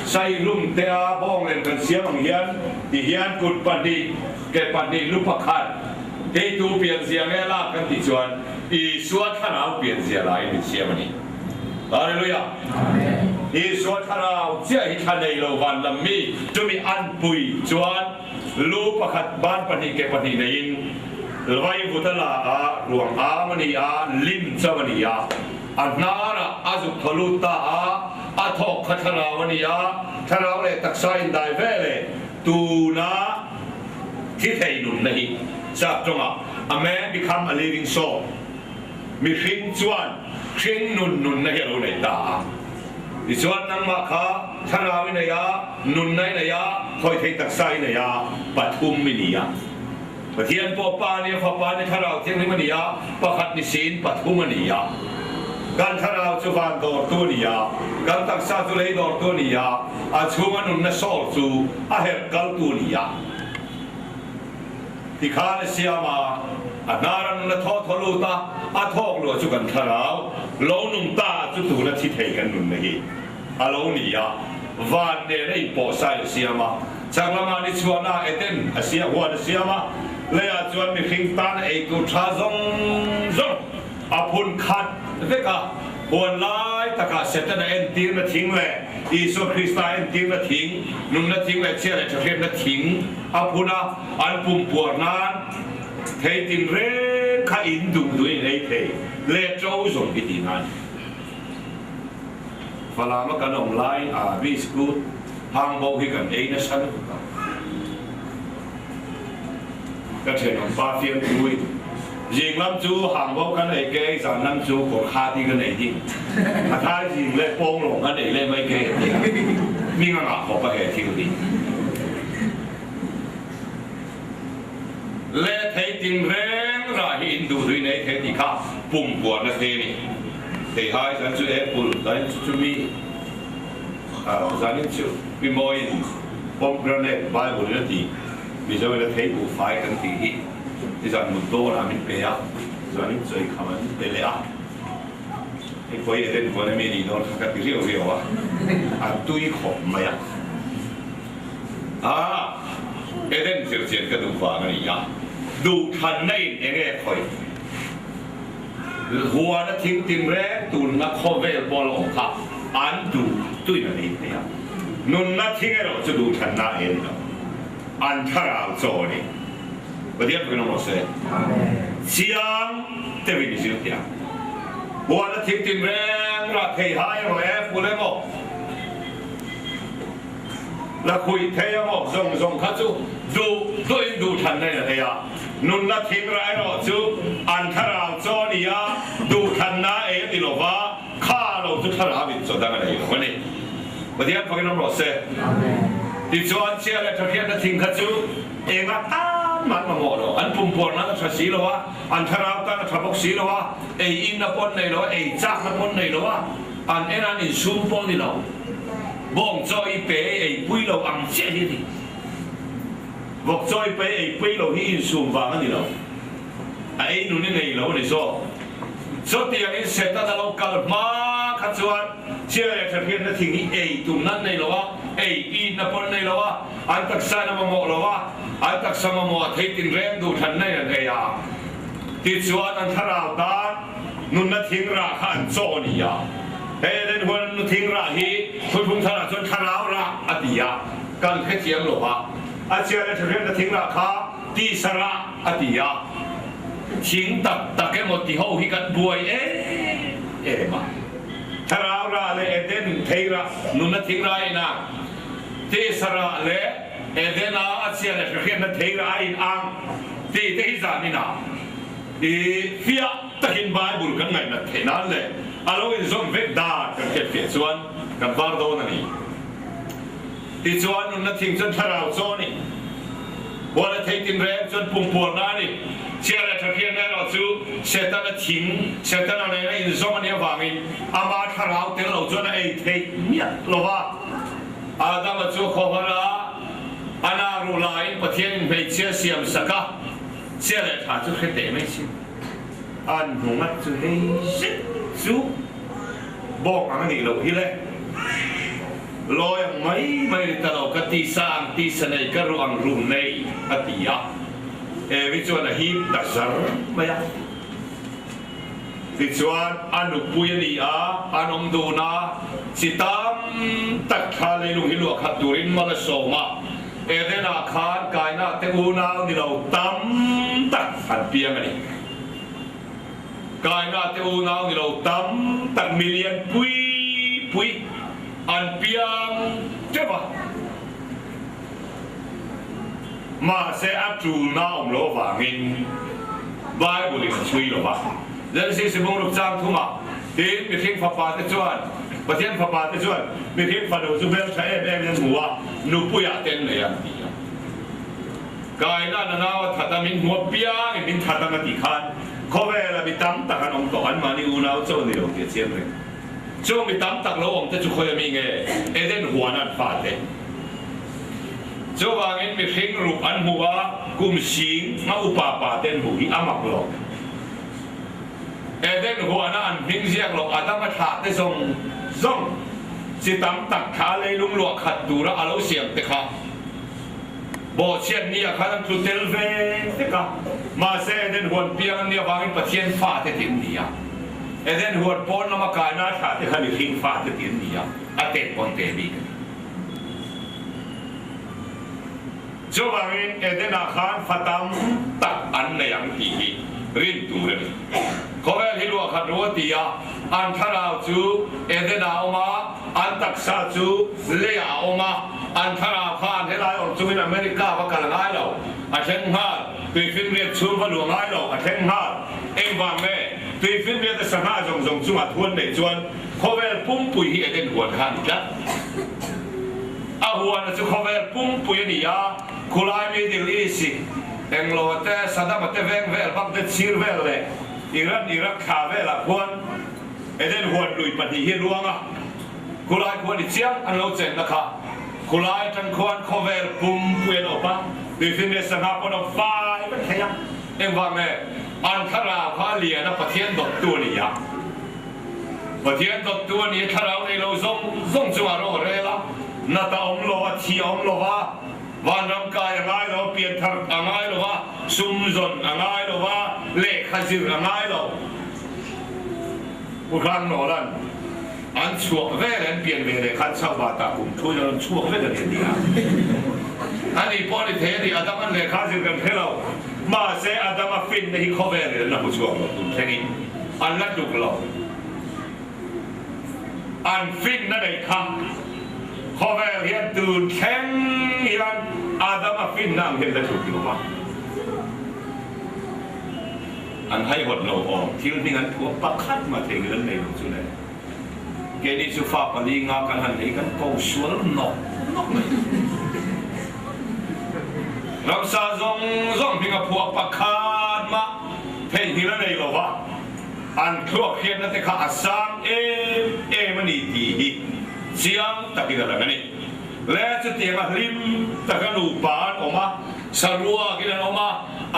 saihlum te a bawng lem kan siam ang hian ti hian kut pahnih, Ke pahnih lu pakhat, keitu pianzia nge lak kan tih chuan Isua thlarau pianzia laiin min siam a ni. Hallelujah! Isua thlarau chiah hi thla nei lo van lam mi chumi anpui chuan lu pakhat, ban pahnih, ke pahnih neiin vaivut a la a, ruang am a ni a, lim chauh a ni a, a hnarah a zuk thaw lut ta a, a thawk kha thlarau a ni a, thlarau leh taksa indai ve leh Tuna thi thei nunna hi sap tawngah a man become a living soul, mihring chuan hring nun nunna hi a lo nei ta a. Tichuan nangmah kha thlarau i nei a, nunna i nei a, khawi thei taksa i nei a, pathum i ni a. Pathian pawh Pa nia, Fapa nia, Thlarau Thianghlim a ni a, pakhat ni siin pathum a ni a. Kan thlarau chu van dawrtu a ni a, kan taksa chu lei dawrtu a ni a, a chhunga nunna sawr chu a herh kaltu a ni a. Tikhan a siam a, a hnara nunna thaw thaw lut a, a thawk luah chu kan thlarau lo nung ta chu tuna thi thei kan nunna hi. a lo ni a, van nen a inpawhsain a siam a, chhak lamah ni chhuahna Eden a siam huan a siam a, leiah chuan mihring tan ei tur tha zawng zawng a phun khat vek a, huan lai takah Setana entirna thing leh Isua Krista entirna thing, nunna thing leh chhia leh thahriatna thing a phun a, an pumpuar nan thei tinreng kha in duh duhin in ei thei leh ṭo zawng hi tihna a ni. Falam a kan awm laiin a biskut hang bo hi kan ei nasa lutuk a. Ka thenawm pa fiamtui zing lam chu hang bo kan ei ke, zan lam chu kawr kha ti kan ei ding. A thai zing leh pawng lawng kan ei leh mai ke a ti a. Hming a ngah khawp a he thil hi. Le thei tinreng rah hi in duh duhin ei thei tih kha pum buarna thei a ni. Thei hai zan chu apple zanin chu chu mi zanin chu mi mawiin pomegranate bible in a ti Mizo in a thei buh fai kan tih hi nizan mut dawnah min pe a, zanin chawi kham an pe leh a. Hei pawh hi Eden huan ami a nih dawn kha ka ti riau riau a, a tui khawp mai a. A, Eden zirchian ka duh vang a ni a, duhthlanna in eng nge khawih? Huan a thing tinreng tunna khawvel pawh la awm kha an duh tuin an ei thei a, nunna thing erawh chu duhthlanna a ei a ni lo, an thlarau chaw a ni. Pathian fakin awm rawh se. Chiang deuhin i zir teh ang. Huan a thing tinreng rah thei hai erawh e, pul emaw? La khuih thei a mawk zawng zawng kha chu duh duhin duh thanna in a thei a, nunna thing rah erawh chu an thlarau chaw a ni a, duh thanna ei a ti lo va, kha lo chu thlarau in chaw dang a nei lo a ni. Pathian fakin awm rawh se. Tichuan chhia leh thahriatna thing kha chu enga tan mah an mamawh lo, an pumpuar nan a tha si lo a, an thlarau tan a tha bawk si lo a, ei inna pawh an nei lo a, ei chakna pawh an nei lo a, an en a an insum pawh a ni lo. Bawng chaw i pe ei ei pui lo ang chiah hi a ni. Vawk chaw i pe ei pui lo hi insum vang a ni lo. A ei nun i nei lo a ni zawk. Chutiangin Satan a lo kal hma kha chuan chhia leh tha hriatna thing hi ei tumna an nei lo a, ei inna pawh an nei lo a, an taksa in a mamawh lo a, an taksa mamawh a thei tinreng duh thlanna in an ei a. Tichuan an thlarau tan Nunna thing rah kha an chaw a ni a. He Eden huan nu thing rah hi thuthlung tharah chuan thlarau rah a ti a, kan hrethiam lo va. A chhia leh thahriatna thing rah kha tisa rah a ti a. Thing tak tak emaw ti ho hi kan buai em em a. Thlarau rah leh Eden thei rah, nunna thing rah a inang. Tisa rah leh Eden-a a chhia leh thahriatna thei rah a inang tih te hi zanin ah. I fiah takin Bible kan ngaihnat theih nan leh a lo inzawm vek dan kan hriat fiah chuan kan var dawn a ni. Tichuan nunna thing chuan thlarau chaw a ni. Huala thei tinreng chuan pumpuarna a ni. Chhia leh tha hriatna erawh chu Setana thing, Setana nena inzawm a nih avangin ama thlarau tel lo chuan a ei theih miah lo va. Adama chu a khawhar a, a nak ruh laiin Pathianin hmeichhia siam sak a. Chia leh tha chu hre teh mai sin. An hmu ngat chu hei zet chu bawk ang a nih loh hi le. Lawi ang mai mai ni ta lo, ka tisa ang tisa nei, ka ruh ang ruh nei, a ti a. Evi chuan a hip ta zar mai a. Tichuan a nupui a ni a, an awm dun a, chi tam tak thla leilung hi luah khat turin mal a sawm a. Eden-ah khan kaina te unau ni lo tam tak an piang a ni. Kaina te unau ni lo tam tak million pui pui an piang teuh a. Mahse a tulna awm lo avangin Bible in a chhui lo va. Genesis bawng ruk chang thumah tin mihring fapa te chuan Pathian fapa te chuan mihring fanu chu hmeltha em em in an hmu a, nupuiah te an nei ang ti a. Kaina na nau a that a, min hmu apiangin min that ang a tih khan khawvela mi tam tak an awm tawh, anmahni unau chauh a ni lo tih a chiang reng. Chung mi tam tak lo awm te chu khawi ami nge Eden huan an fate. Chuvangin mihring ruk an hmu a, kum sing nga upa pa te an hmuh hi a mak lo. Eden huana an hming ziak lo Adama thlah te zawng zawng. Chi tam tak thla leilung luah khat tura a lo siam te kha bawhchhiat ni ah khan an tlu tel ve vek a. Mahse Eden huan piang an nih avangin Pathian fate tih an ni a. Eden huan pawn lama kaina thla te kha mihring fate tih an ni a, a tet pawn te bik a ni. Chuvangin Eden-ah khan fa tam tak an nei ang tih hi rin tur a ni. Khawvel hi luah khat ru a ti a, an thlarau chu Eden-ah a awm a, an taksa chu leiah a awm a, an thlarau khan helai awm chungin America va kal ngai lo, a thleng nghal, tuifinriat chhung va luah ngai lo, a thleng nghal. Engvang nge tuifinriata sangha zawng zawng chungah thu an neih chuan khawvel pumpui hi Eden huan kha a ni tlat. A huana chu khawvel pumpui a ni a, khulai Middle East i Englo te, Saddam a te veng vel, Baghdad sir vel leh Iran, Iraq thla velah khuan Eden huan lui pahnih hi a luang a, khulai khuan i chiang an lo chenna kha khulai atang khuan khawvel pumpui an awp a, tuifinriat sangha pawn awp fai vek thei a, engvang nge an thlarau kha a lian a Pathian dawttu a ni a. Pathian dawttu a ni, thlarau nei lo zawng zawng chungah rawh a rel a, nat a awm lo a, thi a awm lo va, vanram kai a ngai lo a, pianthar a ngai lo va, sum zawn a ngai lo va, lehkha zir a ngai lo. Pu Hrang Nolan an chhuak vel an pian ve leh khan chho batah kum thu in a rawn chhuak vek a ni a ti a. Ani pawh a ni thei a ni, Adam an lehkha zir kan hre lo, mahse Adama finna hi khawvel in an la hmu chhuak lo tun thlengin. An la tluk lo. An finna neih kha khawvel hian tun thleng hian Adama finna ang hian la tluk lo a. An haihawt lo awm thil hming an phuah pakhat mah theihnghilh an nei lo chu le. Keini chu fa pali nga kan han nei kan ko sual nawk nawk mai. Ramsa zawng zawng hming a phuah pakhat mah theihnghilh a nei lo va, an thluak hriatna te kha a sang em em a ni tih hi chiang takin a lang a ni. Le chutianga hlim taka nupa an awm a, saruakin an awm a,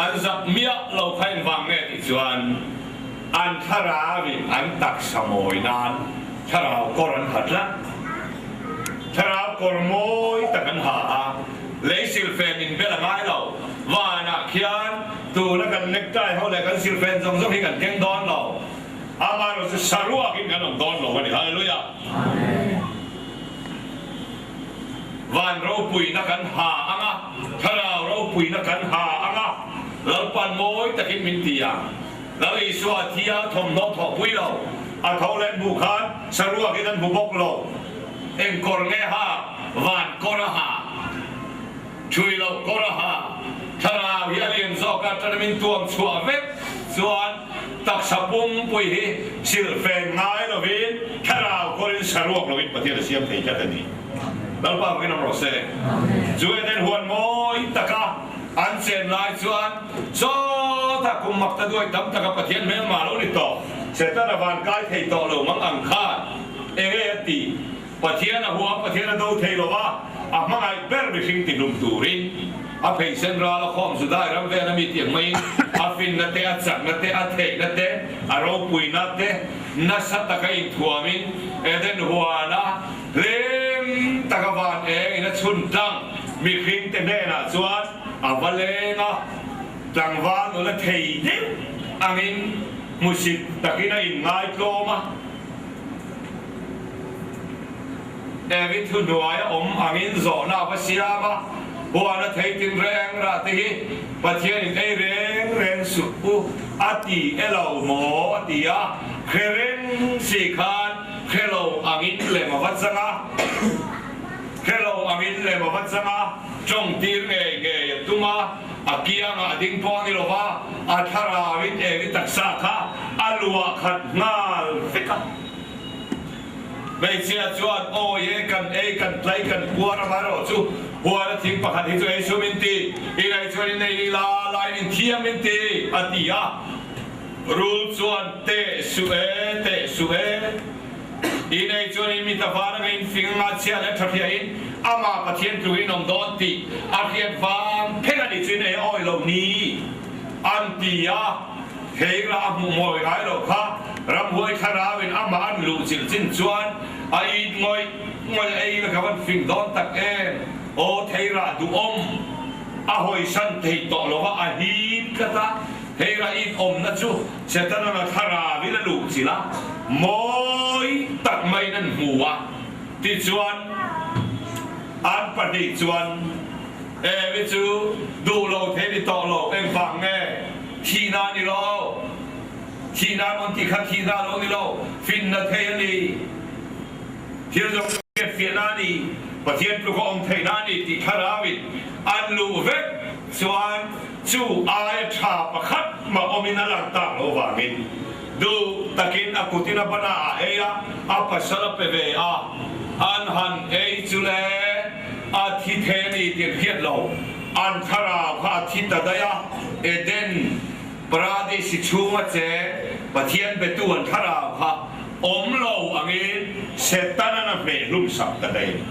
an zak miah lo kha engvang nge tih chuan, An thlarauin an taksa mawi nan thlarau kawr an ha tlat. Thlarau kawr mawi tak an ha a, lei silfen in bel a ngai lo. Vanah khian tuna kan necktie ho leh kan silfen zawng zawng hi kan keng dawn lo. Amaherawhchu chu saruakin kan awm dawn lo a ni. Hallelujah! Van ropuina kan ha ang a, thlarau ropuina kan ha ang a, Lalpan mawi takin min ti ang. Lal Isua a thi a, thawmhnaw thawhpui lo. A tho leh hmuh khan saruakin an hmu bawk lo. Eng kawr nge ha? Van kawr a ha. Thui loh kawr a ha. Thlarau hi a lian zawk a, tanamin tuam chhuah vek chuan taksa pumpui hi silfen ngai lovin thlarau kawrin saruak lovin Pathian a siam thei tlat a ni. Lalpa vakin awm rawh se. Chu Eden huan mawi taka An chen lai chuan sawtah kum mak ta duai tam taka Pathian hmelma lo ni tawh, Setana van kai thei tawh lo mang ang khan enge a ti? Pathian a hua, Pathian a do thei lo va, a hmangaih ber mihring ti hlum turin a pheisen ral a khawm Judai ram vel a mi tih ang maiin a finna te, a chakna te, a theihna te, a ropuina te nasa taka inthuamin Eden huana Hlim taka van eng in a chhun tlang mihring te hnenah chuan a va leng a, tlangval nula thei deuh angin hmusit takin a inngai tlawm a. Evi thuhnuai a awm angin zawhna a va siam a, huan a thei tin reng rah te hi Pathianin ei reng reng suh u a ti e lo maw a ti a, hre reng si khan Hre lo angin lem a va chang a, hre lo angin lem a va chang a, tawng tir ngei ngei a tum a, a kiangah a ding pawh a ni lo va, a thlarauin eng i taksa kha a luah khat nghal vek a. Hmeichhia chuan, Awi e, kan ei, kan tlai, kan puar amaherawh chu huan a thing pakhat hi chu ei sum in ti, i ngaih chuan in ei ila, lain in thiam in ti, a ti a. Rul chuan teh suh e, teh suh e. I nei chuan in mit a var anga in fing anga chhia leh tha hria in amah Pathian tluk in awm dawn tih a hriat vang pheng a nih chu in ei awi lo ni an ti a. Hei rah a hmuh mawi ngai lo kha ramhuai thlarau in amah an luh chilh chin chuan a it ngawih. mai a ei la ka van fing dawn tak em aw theirah duhawm a hawisan thei tawh lo va a hip tlat a theirah in awmna chu Setana'n a thlarau in a luh chilh a mawi tak maiin an hmu a tichuan an pahnih chuan Evi chu duh lo thei ni tawh lo engvang nge thihna a ni lo. Thihna an rawn tih kha thihna a lo ni lo, finna thei a ni. Thil zawng zawng hriatfiahna a ni, Pathian tluka awm theihna a ni tih thlarauin an luh vek chuan chu aia tha pakhat mah awmin a lang tak lo vangin duh takin a kutin a bana a ei a, a pasal a pe ve a, an han ei chu le a thi thei a ni tih an hriat lo, an thlarau kha a thi ta daih a, Eden. Paradisi chhunga che Pathian betu an thlarau kha awm lo angin Setanan a hmeh hlum sak ta daih.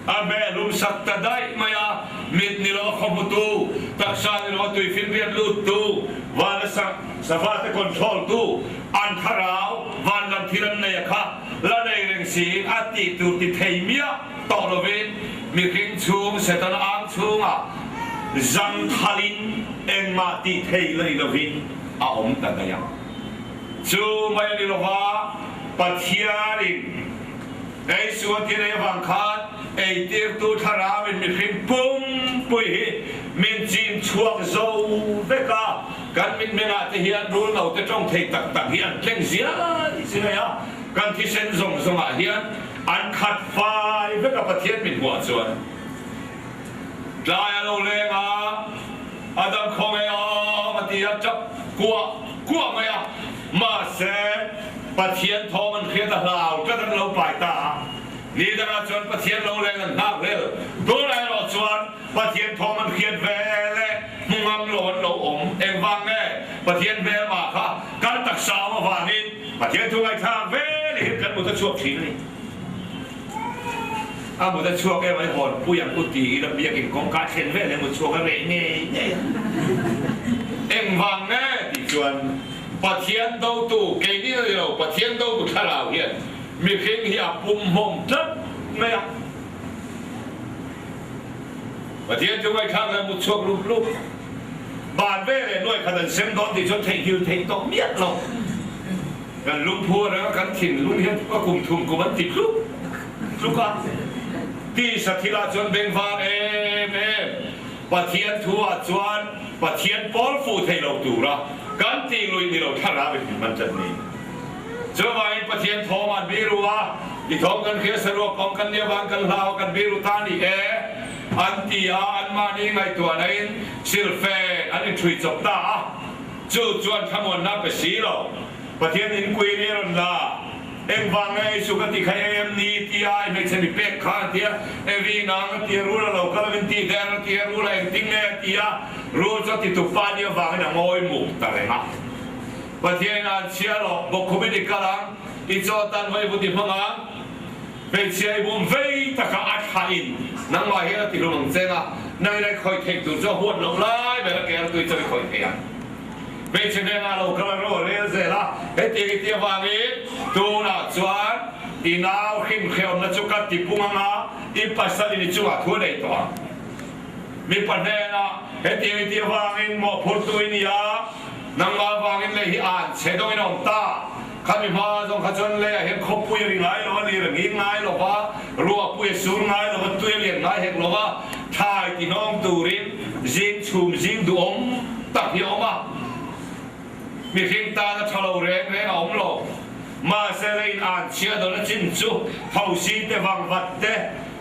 A hmeh hlum sak ta daih mai a, mit ni lo a khaw hmutu, taksa ni lo a tui finriat luttu, vana sava te control tu an thlarau van lam thil an nei a kha la nei reng siin a tih tur ti thei miah tawh lovin mihring chhung Setana ang chhungah Zangthalin engmah tih theih lei lovin a awm ta daih a. Chu mai a ni lova, Pathianin ei sual thil ei avang khan eitirtu thlarauin mihring pumpui hi min chim chhuak zo vek a, kan mitmengah te hian rul no te tawng thei tak tak hi an tleng ziai ziai a, kan thisen zawng zawngah hian an khat fai vek a Pathian mithmuah chuan. Tlai a lo leng a, a dam khaw ngei awm a ti a, tap kuah kuah mai a. Mahse, Pathian thawm an hriat a hlau tlat an lo pai ta a. Ni dangah chuan Pathian lo leng an nghak rel. Tunah erawh chuan Pathian thawm an hriat ve leh hmu ngam lo an lo awm. Engvang nge Pathian hmelma kha kan taksa awm avangin Pathian thu ngaihthlak ve leh hian kan mut a chhuak thin a ni. A mut a chhuak em ai hawn pui ang u tiin a biakin kawngka thlen vel em u chhuak a reh ngei ngei a. Engvang nge tih chuan Pathian dotu keini a ni lo, Pathian dotu thlarau hian mihring hi a pum hmawm tlat mai a. Pathian chu ngaihthlak leh mut chhuak lup lup ban ve leh nuai khat an sem dawn tih chuan theihnghilh theih tawh miah lo. Kan lungphu a reng a, kan thinlung hian a kum thum kum an ti tluk tluk a. Tisa thilah chuan beng var em em, Pathian thu ah chuan Pathian pawl fuh thei lo tura kan tih luih ni lo thlarau in min man tlat ni. Chuvangin Pathian thawm an biru a, i thawm kan hria saruak awm kan nia vang kan hlau a kan biru ta ni e an ti a, anmahni ngaihtuahna in silfen an inthui chawp ta a. Chu chuan thlamuanna pe si lo. Pathian in kui ri a rawn la. Engvang nge ei chu ka ti kha em ni tia i hmeichhe mi pek kha a tia. Evi nang a tia rul a lo kal avin tih der a tia rul a engtin nge a tia. Rul chu a ti tuk pa nia vangin a ngawi muk ta reng a. Pathian in an chhia lo bawkkhum i ti kal ang, i chaw tan vawi vut i hmang ang. Hmeichhia i bum vei taka a thlah in nangmah hian a ti hlum ang cheng a, nangin ai khawih theih tur chu a huat loh lai ber a ker tui chu i khawih thei ang. Hmeichhe hnenah lo kal a ro a rel zel a, hetiang i ti avangin tunah chuan i nau hrim hrehawmna chu ka ti pung ang a, i pasal in i chungah thu a nei tawh ang. Mipa hnenah hetiang i ti avangin mawhphurtu i ni a, nangmah avangin lei hi an chhe dawngin a awm ta. Khami hma zawng kha chuan leiah hian khawpui a ri ngai lo a, lir a nging ngai lo va, ruahpui a sur ngai lo va, tui a lian ngai hek lo va, thlai tihnawm turin zing chhum zing duhawm tak hi a awm a. Mihring tan a tha lo reng reng a awm lo. Mahse leiin an chhia dawn a chin chu thosi te vangvat te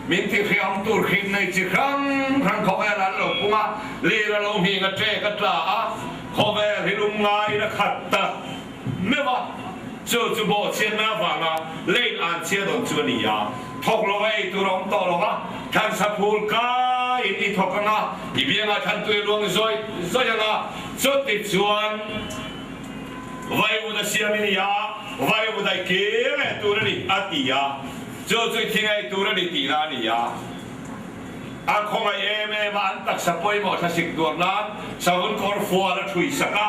min ti hriam tur hrim nei chi hrang hrang khawvel an lo pung a, lir a lo nghing a ṭek a tla a, khawvel hi lum ngaiin a khat ta. Meuh a, chu chu bawhchhiatna avanga lane an chhia dawn chu a ni a, thawk lova ei tur a awm tawh lo va, thlansa phul kaiin i thawk ang a, i biangah thlantui a luang zawih zawih ang a, chuti chuan Vaivuda siam i ni a, Vaivuda i kir leh tur a ni, a ti a, chu chu i thing ei tur a ni tihna a ni a. A khawngaih em em a, an taksa pawimawh thlasik tuar nan savun kawr fual a thui sak a,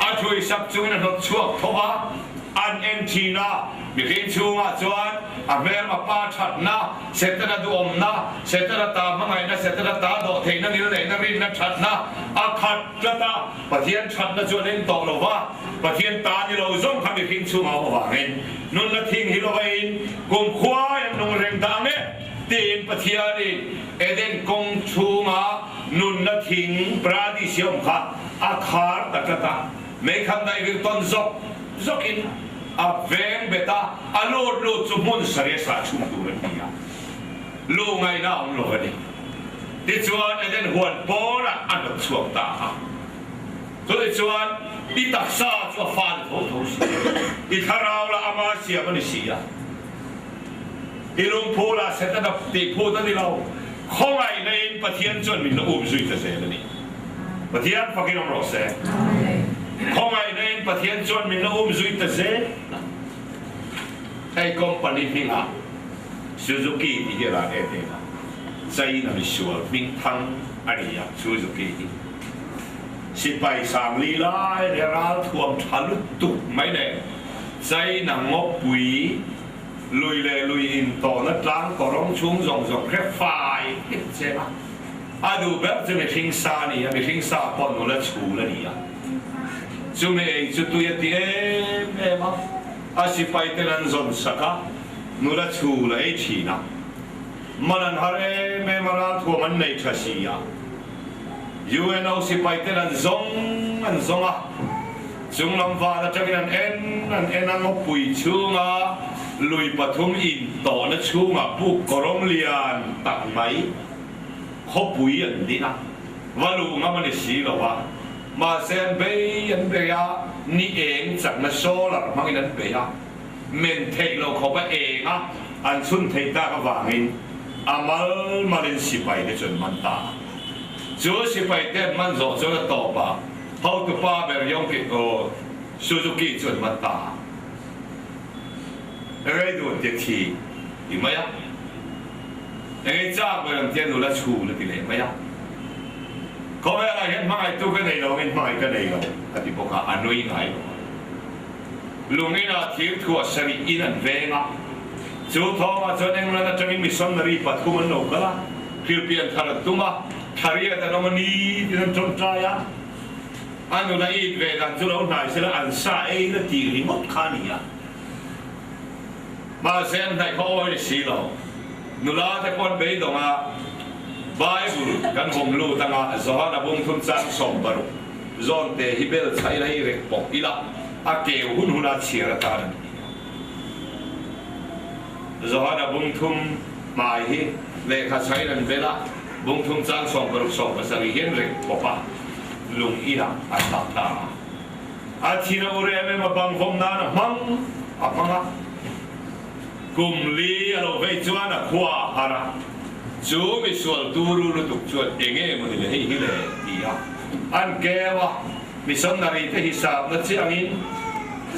a thui sak chungin a hnawt chhuak tho a, an en thin a. Mihring chhungah chuan a hmelma pa thatna, Setana duhawmna, Setana ta hmangaihna, Setana ta dawhtheihna, ngilneihna, rinna, thatna a khat tlat a. Pathian thatna chu a leng tawh lo va, Pathian ta ni lo zawng kha mihring chhungah awm avangin nunna thing hi lovaiin kumkhua an nung reng dah ang e tiin Pathianin Eden kawng chhunga nunna thing paradis hi awm kha a khar ta tlat a. Meikhan daivir tawn zawk zawkin a veng bet a, a lut lut chu hmun saria sah chhung tur an ni a, lu ngaihna a awm lo a ni. Tichuan Eden huan pawnah a hnawt chhuak ta a. Chutichuan i taksa chu a fa ni tho tho si a, i thlarau lah ama siam a ni si a. I lungphu lah Setana tih phut a ni lo, khawngaihna in Pathian chuan min la um zui ta zel a ni. Pathian fakin awm rawh se. Khawngaihna in Pathian chuan min la um zui ta zel a. Hei company hmingah Suzuki tih hi a lar em em a, China misual hming thang a ni a Suzuki hi. Sipai sangli lai leh ralthuam tha lutuk mai nen China ngawpui lui leh lui intawhna tlang kawrawng chhung zawng zawng hre fai hep che a. A duh ber chu mihring sa a ni a, mihring sa pawh nula chhul a ni a. Chumi ei chu tui a ti em em a, a sipai ten an zawn sak a, nula chhul a ei thin a. Man an har em em a, ralthuam an nei tha si a. UNO sipai ten an zawng an zawng a, chunglam van atangin an en an en a, ngawpui chhunga lui pathum intawhna chhungah puk kawrawng lian tak mai khawpui an din a, va luh ngam a ni si lo a, mahse an bei an bei a, ni eng chakna solar hmangin an bei a, men theih loh khawp a eng a, an chhun theih tak avangin a mal malin sipai te chu an man ta a. Chu sipai te an man zawh chuan a tawp a, hotupa ber Yongki aw Suzuki chu an man ta a. Rei dun te thi ti mai a. Engei chak ber ang tia nula chhun a ti leh mai a. Khawvelah hian hmangaihtu ka nei lo angin hmangaih ka nei lo a ti bawk a, a nui ngai lo a. Lung inah thir thuah sarih in an veng a. Chu thawngah chuan England atangin missionary pathum an lo kal a, Philpian thar an tum a, thariat an awm a ni tiin an tawngtai a. A nula it ve dan chu lo hnai sela an sa ei la tih ringawt kha a ni a. Mahse an hnaih kha awi ni si lo. Nula te pawh an beidawng a, Bible kan hawm lut anga Johana bungthum chang 60 zawn te hi bel chha ila hi rek pawh ila a keu hun huna chhiar atan a ni a. Johana bungthum hmai hi lehkha chhain an bel a, bungthum chang 60 70 hian rek pawp a lung inah a thlak ta a. A thin a ur em em a, bang vawm nan a hmang a hmang a. Kum li a lo vei chuan a khua a har a, chu misual turu lutuk chuan enge mawni le hei hi le ti a an keu a, missionary te hisapna chiah angin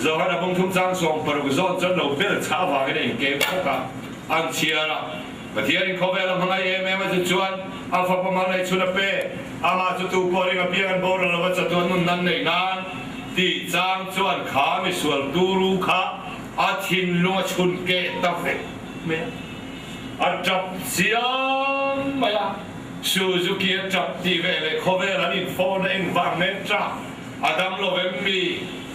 Johana bungthum chang 60 zawn chuan lo bel chah avangin a inkeu thawk a, an chhiar a. Pathianin khawvel a hmangaih em em a chu chuan a fapa mal nei chhun a pe, amah chu tu pawh ring apiang an boral lova chatuan nun nan neih nan tih chang chuan kha misual turu kha a thinlung a chhun keh ta vek mai a, a tap chiang mai a, Suzuki a tap tih ve leh khawvel an inphone a engvang nen tap a dam lo em mi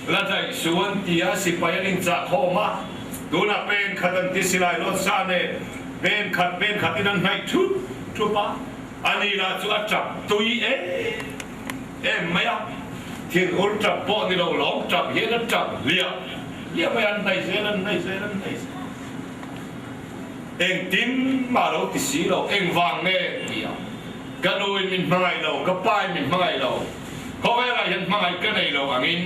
la daih su an ti a, sipai an inchah khawm a, tunah pen khat an ti silai lawt sa nen pen khat pen khat in an hnaih thup thup a, ani lah chu a tap tui em em mai a, thinur tap pawh ni lo lawm tap hian a tap hliah hliah mai a, an hnaih zel an hnaih zel an hnaih zel engtin mah lo ti si lo engvang nge ti a, ka nu in min hmangaih lo, ka pa in min hmangaih lo. Khawvelah hian hmangaih ka nei lo angin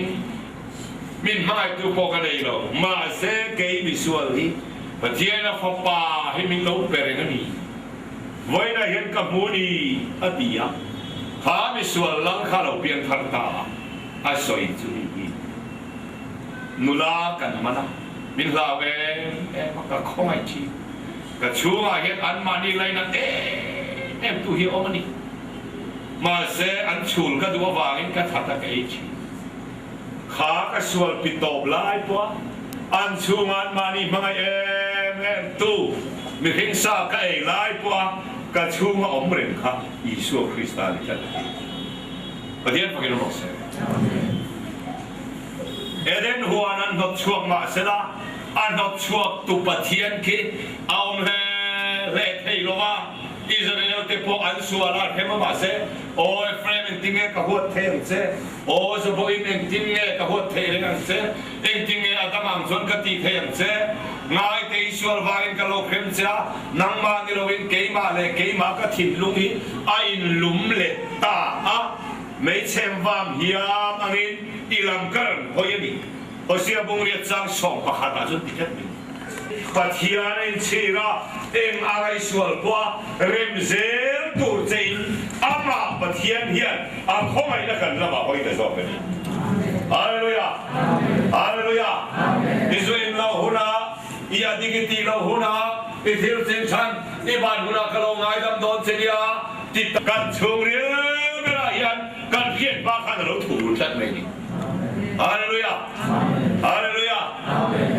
min hmangaihtu pawh ka nei lo. Mahse, kei misual hi Pathiana Fapa hi min lo pe reng a ni. Vawiinah hian ka hmu ni, a ti a. Kha misual lal kha lo piang thar ta a, a sawi chu hei hi. Nula kan man a, min hlau em em a, ka khawngaih thin. Ka chhungah hian anmahni lainat em em tu hi a awm a ni. Mahse, an chhul ka duh avangin ka that a ka ei thin. Kha ka sual pi tawp lai pawh a An chhunga an mahni hmangaih em em tu mihring sa ka ei lai pawha ka chhunga awm reng kha Isua Krista a ni tlat a ti. Pathian fakin awm rawh se. Eden huan an hnawt chhuak mah sela a hnawt chhuak tu Pathian khi a awm hle hle thei lo va, Israel te pawh an sual a hrem a mahse, Aw Ephraim engtin nge ka huat thei ang che? Aw Zeboim engtin nge ka huat thei reng ang che? Engtin nge Adam ang chuan ka tih thei ang che? Ngaite i sual vangin ka lo hrem che a, nangmah ni loin keimah leh keimah ka thinlung hi a inlum leh ta a, meichhem vam hiam angin i lam ka rawn hawi a ni. Hosea bungriat chang 11 ah chuan ti tlat mai. Pathian a inchhir a, eng anga i sual pawh a rem zel tur che in amah Pathian hian a khawngaihna kan lamah hawi ta zawk a ni. Hallelujah! Hallelujah! I zu in loh hunah, i a dik i tih loh hunah, i thil chin chhan i ban hunah ka lo ngaidam dawn che nia ti kan chhungril berah hian kan hriat hma khan a lo thu tlat mai a ni. Hallelujah! Hallelujah!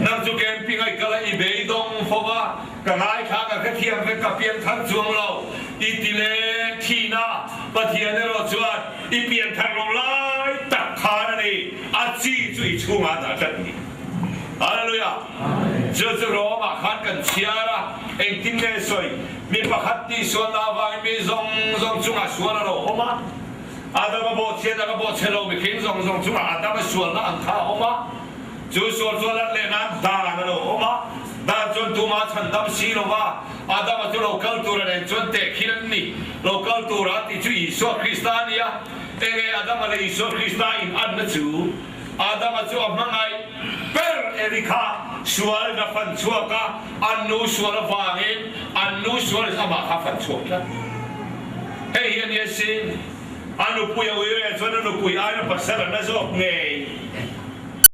Nang chu camping a i kal a, i beidawng fo va, ka ngaithla ka hrethiam vek, ka pian thar chuang lo i ti leh thin a, Pathian erawh chuan i pian thar lo lai tak khan a ni, a chi chu i chhungah a dah tlat ni. Hallelujah! Chu chu Rome ah khan kan chhiar a, engtin nge sawi? Mi pakhat tihsualna avangin mi zawng zawng chungah sual a lo awm a. Adama bawhchhiat a ka bawhchhe lo mihring zawng zawng chungah Adama sualna ang kha a awm a, chu sual chu a lat leh nan dan a lo awm a, dan chuan tumah a chhandam si lo va, Adama chu lo kal tura nen chuan tehkhin an ni, lo kal tura tih chu Isua Krista a ni a, enge Adama leh Isua Krista inanna chu? Adama chu a hmangaih ber Eli kha sualin a fan chhuak a, an nu sual avangin an nu sualin amah kha a fan chhuak tlat. Hei hi a nia sin, a nupui a ui reh chuan a nupui aiin a pasal a na zawk ngei.